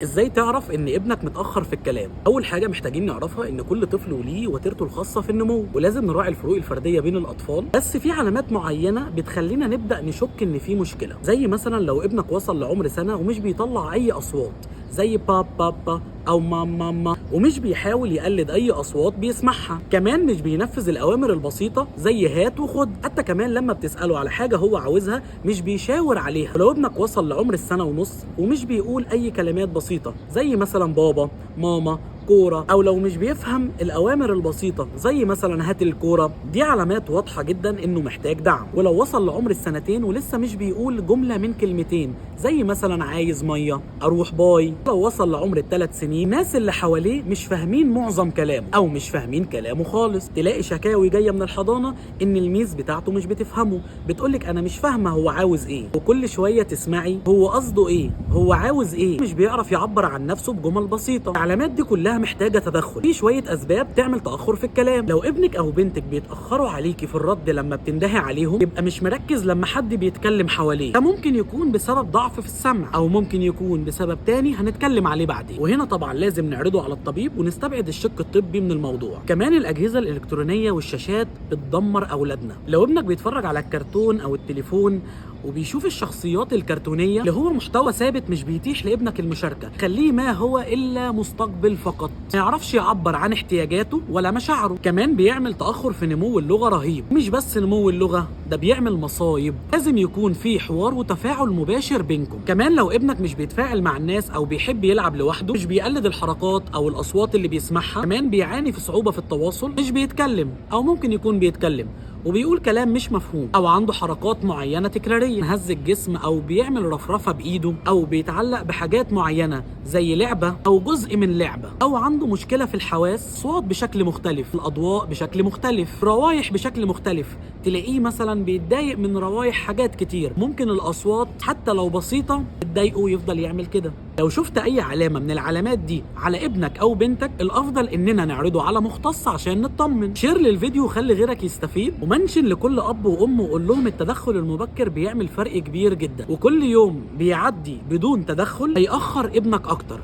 ازاي تعرف ان ابنك متاخر في الكلام؟ اول حاجة محتاجين نعرفها ان كل طفل وليه وتيرته الخاصة في النمو، ولازم نراعي الفروق الفردية بين الاطفال. بس في علامات معينة بتخلينا نبدا نشك ان في مشكلة، زي مثلا لو ابنك وصل لعمر سنة ومش بيطلع اي اصوات زي با با با او ماما ماما، ومش بيحاول يقلد اي اصوات بيسمعها، كمان مش بينفذ الاوامر البسيطة زي هات وخد، حتى كمان لما بتساله على حاجة هو عاوزها مش بيشاور عليها. ولو ابنك وصل لعمر السنة ونص ومش بيقول اي كلمات بسيطة زي مثلا بابا، ماما، كورة، او لو مش بيفهم الاوامر البسيطة زي مثلا هات الكورة، دي علامات واضحة جدا انه محتاج دعم. ولو وصل لعمر السنتين ولسه مش بيقول جملة من كلمتين زي مثلا عايز مية، اروح باي. لو وصل لعمر ال3 سنين، الناس اللي حواليه مش فاهمين معظم كلامه او مش فاهمين كلامه خالص، تلاقي شكاوي جاية من الحضانة ان ال miss بتاعته مش بتفهمه، بتقولك انا مش فاهمه هو عاوز ايه، وكل شوية تسمعي هو قصده ايه، هو عاوز ايه، مش بيعرف يعبر عن نفسه بجمل بسيطة. العلامات دي كلها محتاجه تدخل. في شوية اسباب تعمل تاخر في الكلام. لو ابنك او بنتك بيتاخروا عليكي في الرد لما بتندهي عليهم، يبقى مش مركز لما حد بيتكلم حواليه، ده ممكن يكون بسبب ضعف في السمع، او ممكن يكون بسبب تاني هنتكلم عليه بعدين، وهنا طبعا لازم نعرضه على الطبيب ونستبعد الشق الطبي من الموضوع. كمان الاجهزة الالكترونية والشاشات بتدمر اولادنا. لو ابنك بيتفرج على الكرتون او التليفون وبيشوف الشخصيات الكرتونيه اللي هو محتوى ثابت مش بيتيح لابنك المشاركة، خليه ما هو الا مستقبل فقط، ما يعرفش يعبر عن احتياجاته ولا مشاعره. كمان بيعمل تاخر في نمو اللغة رهيب. مش بس نمو اللغة، ده بيعمل مصايب. لازم يكون في حوار وتفاعل مباشر بينكم. كمان لو ابنك مش بيتفاعل مع الناس او بيحب يلعب لوحده، مش بيقلد الحركات او الاصوات اللي بيسمعها، كمان بيعاني في صعوبة في التواصل، مش بيتكلم او ممكن يكون بيتكلم وبيقول كلام مش مفهوم، او عنده حركات معينة تكراريه، هز الجسم او بيعمل رفرفه بايده، او بيتعلق بحاجات معينة زي لعبه او جزء من لعبه، او عنده مشكلة في الحواس، صوت بشكل مختلف، الاضواء بشكل مختلف، روايح بشكل مختلف، تلاقيه مثلا بيتضايق من روايح حاجات كتير، ممكن الاصوات حتى لو بسيطة تضايقه ويفضل يعمل كده. لو شفت اي علامة من العلامات دي على ابنك او بنتك، الافضل اننا نعرضه على مختص عشان نطمن. share للفيديو وخلي غيرك يستفيد، و mention لكل اب وام وقول لهم التدخل المبكر بيعمل فرق كبير جدا، وكل يوم بيعدي بدون تدخل هيأخر ابنك اكتر.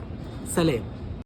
سلام.